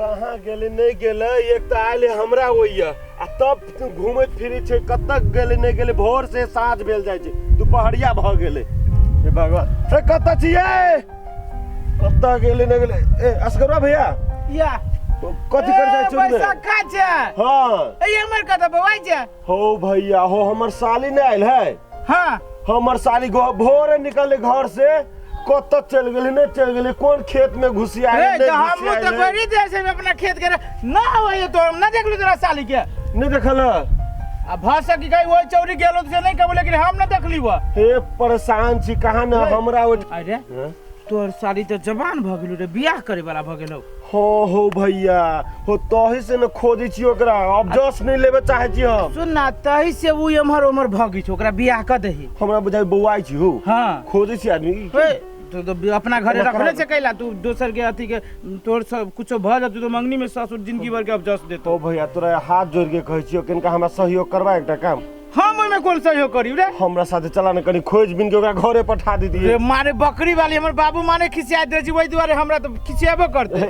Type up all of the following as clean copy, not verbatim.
कहाँ गेलै नहि गेलै एक तऽ आयल हमरा होइए आ तब घूमैत फिरै छै कतऽ गेलै नहि गेलै भोर से साँझ भेल जाइ छै दुपहरिया भऽ गेलै हे भगवान ए कतऽ छियै कतऽ गेलै नहि गेलै ए असगरवा भैया या कथी कर जाइ छै बैसाखा छै हँ ए हमर कतऽ बौआइ छै हो भैया हो हमर साली नहि आयल है हाँ हमर साली भोरे निकलले घर से कतऽ चलि गेलै नहि चलि गेलै कोन खेत में घुसिया रे गेलै तो हमहूँ घुसिया तऽ गेलै। बड़ी देर से अपना खेत के ना होइए तो हम ना देखलू तोरा साली के नहि देखल आ भऽ सकी कहीं वही चौरी गेलो से नहीं कहबो लेकिन हम ना देखली वो हे परेशान छी कहाँ ने हमरा ओठ अरे हँ? तोहर साली तऽ जवान भऽ गेलो रे बियाह करे वाला भऽ गेलो हो हो भैया हो तही से ने खोजै छी ओकरा अब जस नहि लेबे चाहै छी हम सुन ना तही से उ एम्हर ओम्हर भऽ गेल छौ ओकरा बियाह कऽ दही हमरा बुझाइ बौआइ छी हो हाँ खोजै छी आदमी ए, तो तो अपना घरे एना रखले करा छै कैला तू दोसर के अथी के तोर सब कुछो भऽ जेतौ तो मंगनी में ससुर जिंदगी भर के अब जस देतो तो भैया तोरा हाथ जोड़ के कहै छियौ कनिका हमरा सहयोग करबा एकटा काम हम ओहिमे कोन सहयोग करी रे हमरा साथे चला ने कनी खोज बिन के ओकरा घरे पठा रे दीदी मारे बकरी वाली हमर बाबू माने खिसिया दे छी वही दुआरे हमरा तो खिसियाबो करते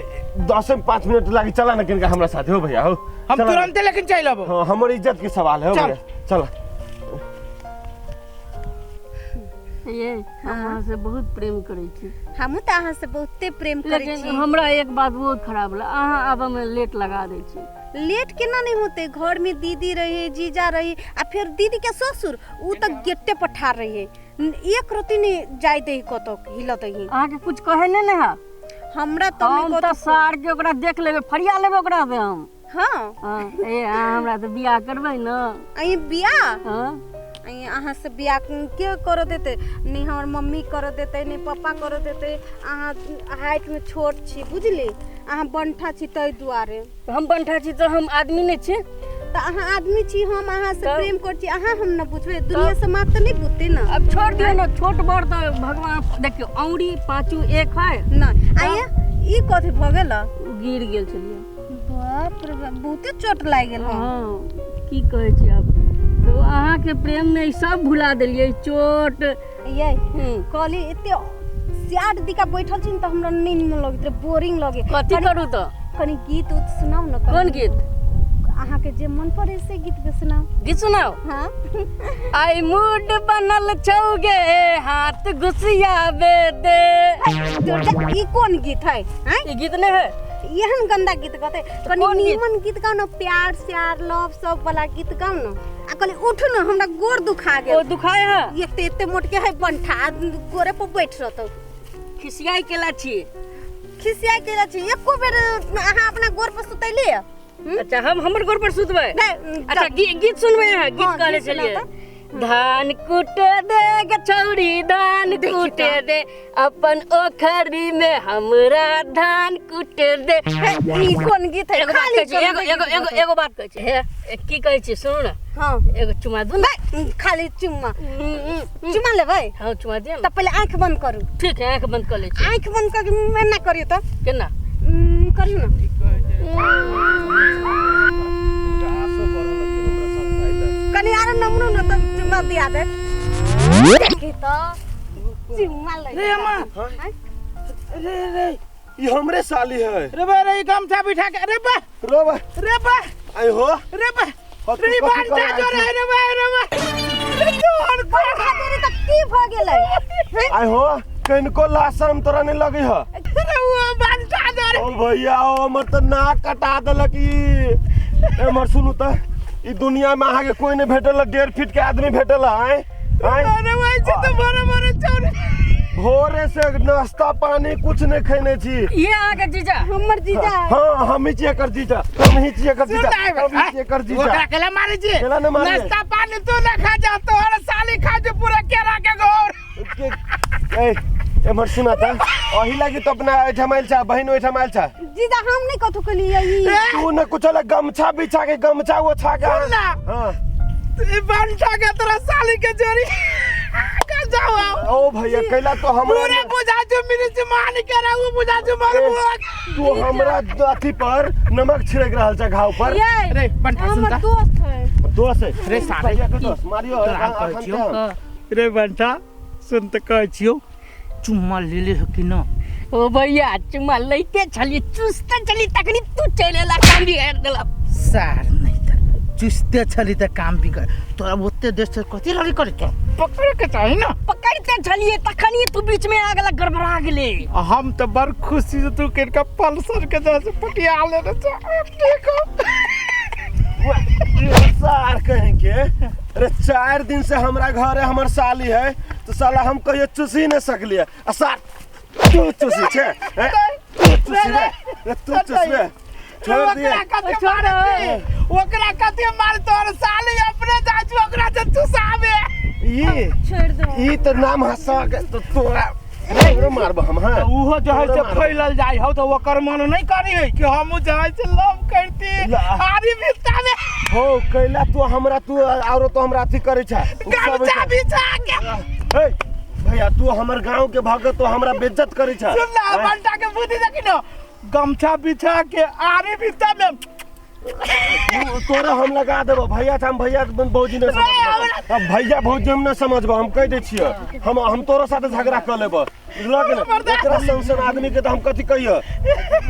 दस से पाँच मिनट लागी चला ने कनिका हमरा साथे हो भैया हो हम चला ने। तुरंते लेकिन चलि अबो हाँ हमर इज्जत के सवाल है हो चल। भैया चला ये हम अहाँ से बहुत प्रेम करै छी हमहूँ तऽ अहाँसँ बहुते प्रेम करै लेकिन छी हमरा एक बात बहुत खराब लगा अहाँ आबऽमे लेट लगा दै छी लेट केना नहि होते घर में दीदी रहे जीजा रहे आ फिर दीदी के ससुर उ तऽ गेटे पर ठाढ़ रहे एक रति नहीं जाय दे कतौ हिलत ही अहाँके कुछ कहै नहि ने है हमरा तऽ नहि हम तऽ कतौ सार के ओकरा देख लेबै फरिया लेबै ओकरा से हम हाँ हाँ, ए अहाँ हमरा से बियाह करबै ने अहीं बियाह हाँ अहीं अहाँ से बियाह के कर देते नहीं हमर मम्मी कर देते नहीं पापा कर देते अहाँ हाइट में छोट छी बुझली अहाँ बंठा छी ताहि दुआरे तऽ हम बंठा छी तऽ हम आदमी नहि छी तऽ अहाँ आदमी छी हम अहाँ से तब- प्रेम करै छी अहाँ हम न बुझबै दुनिया समाज तऽ नहीं बुझते ना अब छोड़ दियौ ने छोट बड़ तऽ भगवान देखियौ औंरी पाँचू एक है नहीं आइए ई कथी भऽ गेल ओ गिर गेल छलियै बाप रे बाप बहुते चोट लागि गेल हँ हँ की कहै छी आब तऽ अहाँके प्रेममे ई सब भुला देलियै चोट ये कहली एते स्याट दिका बैठल छी ने तऽ हमरा नहीं निमन लगैत रहे बोरिंग लगे कथी करू तऽ कनी गीत उत सुनाउ ने कोन गीत अहाँके जे मन पड़े से गीत के सुनाउ गीत सुनाउ हाँ आई मूड बनल छौगे हाथ घुसियाबे दे दुर्गा ई कोन गीत है आँय ई गीत नहि है एहन गंदा गीत गाते कनी कोन गीत? नीमन गीत गाउ ने प्यार स्यार लव सब वाला गीत गाउ ने आ कहली उठू ने हमरा गोर दुखा ओ गेल दुखाय है एक तऽ एते मोटके है बंठा आ गोरे पर बैठ रहतौ खिसियाई केला छी खिसिया के छी एको बेर अहाँ अपना गोर पर सुतैली अच्छा हम हमर गोर पर सुतबै नहि अच्छा गीत सुनबै अहाँ गीत हाँ, कहले गीत सुनाउ छलियै धान कूटे दे गे छौड़ी धान कूटे दे अपन ओखरी में हमरा धान कूटे दे ई कोन गीत है एगो बात खाली कहै छी एगो गंदे एगो गीत एगो गाते। एगो बात कहै छी हे की कहै छी सुनू ने हाँ एगो चुमा दू ने नहि, खाली चुम्मा चुम्मा लेबै हाँ चुमा दिअ ने तऽ पहिले आँखि बंद करू ठीक है आँखि बंद कऽ लै छी आँखि बंद करके एना करियौ तऽ केना करियौ ने कनि आरो नमरू ने तब चुम्मा दिया दे देखी तऽ चुम्मा लै रे अम्मा हाँ? रे रे ई हमरे साली है रे बा रे ई गमछा बिठा के रे बा रो बा रे बा आई हो रे बा हाँ, तू रे कथी बंठा करे जो आयल रे छी? रे बा रे बा रे तोहर बंठा जोरे तऽ की भऽ गेलै हैं? आई हो कनिको लाज शर्म तोरा नहीं लगी है रे ओ बंठा जो रे ओ भैया ओ हमर तऽ नाक कटा देलक ई एमहर सुनू तऽ ई दुनिया में अहाँके कोई नहीं भेटल 1.5 फीट के आदमी भेटल आय आय अरे वही छी तो बड़े बड़े चौरी भोरे से नाश्ता पानी कुछ नहीं खेने छी ये अहाँके जीजा हमर जीजा है। हाँ हम ही छियै एकर जीजा हम ही छियै एकर जीजा हम ही छियै एकर जीजा ओकरा केला मारै छी केला नहि मारै। नाश्ता पानी तू ना खा जा तोहर साली खा जो पूरा केरा के घोर ए एमहर सुना तऽ अही लागी तो अपना एहिठाम आयल छा बहिन ओहिठाम आयल छा जीजा हम नहीं कथू कहलियै ई तू ने कुछ अलग गमछा बिछा के गमछा ओछा के सुन ना। हाँ ई बंठा के तोरा साली के जोड़ी का जाओ ओ भैया कैला तो हमरा पूरे बुझा जो मिर्च मान के रहा बुझा जो मर ए, तू हमरा अथी पर नमक छिड़क रहल छ घाव पर ये रे बंठा हमर सुनता दोस्त है दोस्त है रे साले भैया के दोस्त मारियो तोरा हम कहै छियौ रे बंठा सुन तऽ कहै छियौ चुम्मा लेले हो कि न ओ भैया चुमा लैते छलियै, चुसते छलियै, तखनी तू चलि एला, काम बिगाड़ि देलक। सार नहीं त चुसते छली त काम बिगड़ तोरा ओते देर से कथी लड़ी करे तोरा पकड़े के चाही ना। पकड़ते छलियै तखनी तू बीच में आ गेला, गड़बड़ा गेलै। आ हम त बड़ खुशी से तू किनका पल्सर के जैसे पटिया लेने छ। ठीक हो सार कहीं के। अरे 4 दिन से हमरा घर है, हमर साली है तो साला हम कहियो चुसी नहीं सकलिए। आ सार तू चुसी छे, हैं? तू चुसी रे, रे तू चुसी रे, छोड़ दिए। ओकरा कथी मारे, ओकरा कथी मार, तोर साली अपने जाइ छी ओकरा से चुसाबे। ई छोड़ दो। ई तो नाम हंसा के तो तोरा तोरो मारब हम। हां उहो जो है से तोरो मारब। फैलल जाइ हौ त ओकर मन नहीं करी है कि हमहू जाइ से लव करती ला। आरी बिस्ता में हो कैला तू हमरा, तू औरो तो हमरा अथी करै छै। गमछा बिछा के। ए भैया तू हमर गांव के भगत तो हमरा बेइज्जत करै छै। सुन ना बंटा के बुद्धि देखी ना, गमछा बिछा के आरी बिस्ता में तोरा हम लगा देबो भैया, हम भैया भौजी नहीं समझबो। अब भैया भौजी हम नहीं समझबो, हम कह दै छियै हम तोरा साथे झगड़ा कर लेबो। लग ने एकरा सन सन आदमी के तो हम कथी कहियो।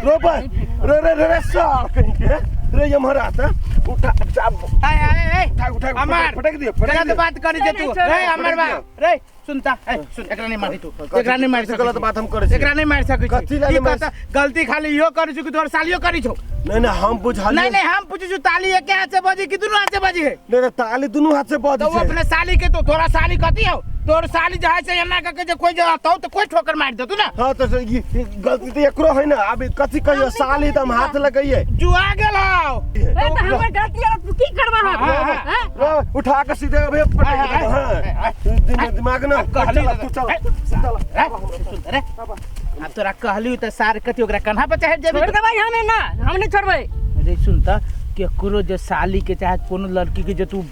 रो बा रे रे रे सार कहीं के रे यमहरा त उठा जा। आय आय आय उठा उठा अमर फटक दियो, फटक गलत दियो। बात करी जे तू रे अमर बा रे सुनता ए सुन, एकरा नहीं मारी तू, एकरा नहीं मारि सकै गलत छी। बात हम करै छी। एकरा नहीं मारि सकै छी। कथी ला ई नहीं मारि कहता, गलती खाली इहो करै छी कि तोहर सालियो करै छौ। नहीं नहीं हम बुझालिए। नहीं नहीं हम पूछै छी ताली एके हाथ से बजी कि दुनू हाथ से बजी है? नहीं नहीं ताली दुनू हाथ से बजी तो वो छै। अपने साली के तो तोरा साली कथी हौ, तोर साली जे है से एना कह के जे कोई जे आतौ तो कोई ठोकर मारि देतौ ना। हाँ तो ई गलती तो एकरो है ना। अभी कथी कहियो साली तो हम हाथ लगैये जुआ गेल हौ। ए त हमर गलती है, तू की करबा हाँ, हाँ, हैं? रो, उठा के सीधे अभी पटक आय, आय, देबो, हाँ। आय, दिमाग ना, कहली चल, तू चल, चल। रे, सुन रे। आब तोरा कहली त सार कथी ओकरा कन्हा पर चढ़ि जेबी। छोड़ देबै हमे ना, हम नहीं छोड़बै। रे सुन त केकरो जे साली के चाहे कोनो लड़की के जे तू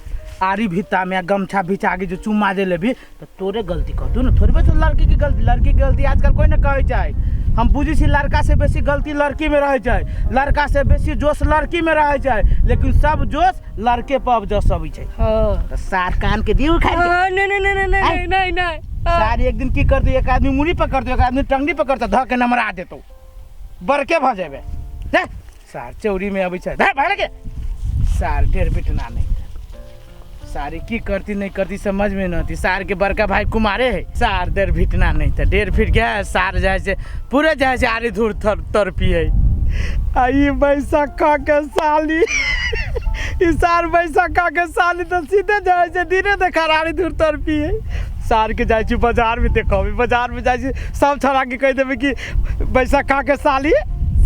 आरी भित्ता में गमछा बिछा के जो चुम्मा दे लेबी त तोरे गलती कहतू ना, थोड़बे तो लड़की के गलती, लड़की के गलती आजकल कोई ना कहै छै। हम बुझै छी लड़का से बेसी गलती लड़की में रहै छै, लड़का से बेसी जोश लड़की में रहै छै, लेकिन सब जोश लड़के पर अब जोश अबै छै। हां त सार कान के दियौ खाइ के। नहीं नहीं नहीं नहीं नहीं नहीं। सार एक दिन की कर दू, एक आदमी मुड़ी पकड़ दू, एक आदमी टंगड़ी पकड़ता धऽ के नमरा देतौ, बड़के भऽ जेबे। दे सार चौरी में अबै छै, दे भागे के सार डेढ़ बिटना नहीं। सारी की करती नहीं करती समझ में न आती। सार के बड़का भाई कुमारे है, सार डेढ़ फिटना नहीं था, डेढ़ फिट गया सार जाए से पूरे जाए से आरी धूर थर तरपी है। आई बैसाखा के साली ई सार बैसाखा के साली तो सीधे जाए से दिने देखा आरी धूर तरपी है। सार के जाइ छी बाजार में देखबी, बाजार में जाइ छी सब छड़ा के कहि देबै कि बैसाखा के साली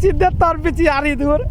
सीधे तरपी छी आरी धूर।